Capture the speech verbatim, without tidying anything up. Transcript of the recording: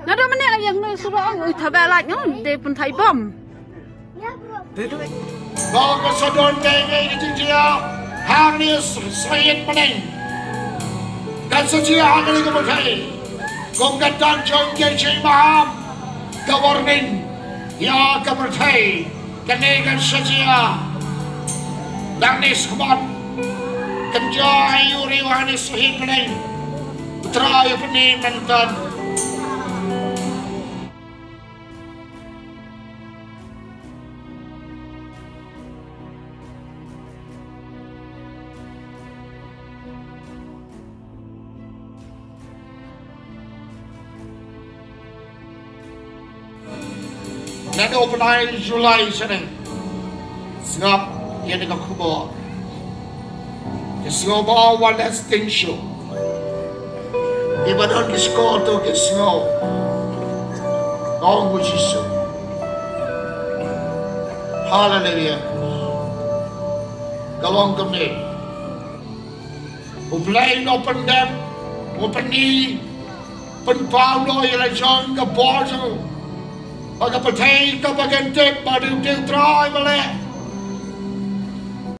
Nado mane ayang no suba ong ui thabe lak no de pun thai bom. Ba ka sadon dei dei ka jingjia hangne sait maneng. Kan sa jia hangne ka pyrthei. Kum ka dang jong ka jingmaham ka warning ïa ka pyrthei. Kane kan sa jia. Dang ne smat kan jia ayu riwa hangne sait maneng. Trai pni mentan. Ngan open ai July sene. Sngap ïa ka khubor. Ki sngew ba wan da sting shu. Iba don ki skor to ki sngew. Ong u Jisu. Haleluya. Ka long kumne. U Blei u pyndep, u pyni, pynpaw noh ïa la jong ka bor jong u. Ba ka pyrthei kaba kan tip ba dei u Trai ba leh.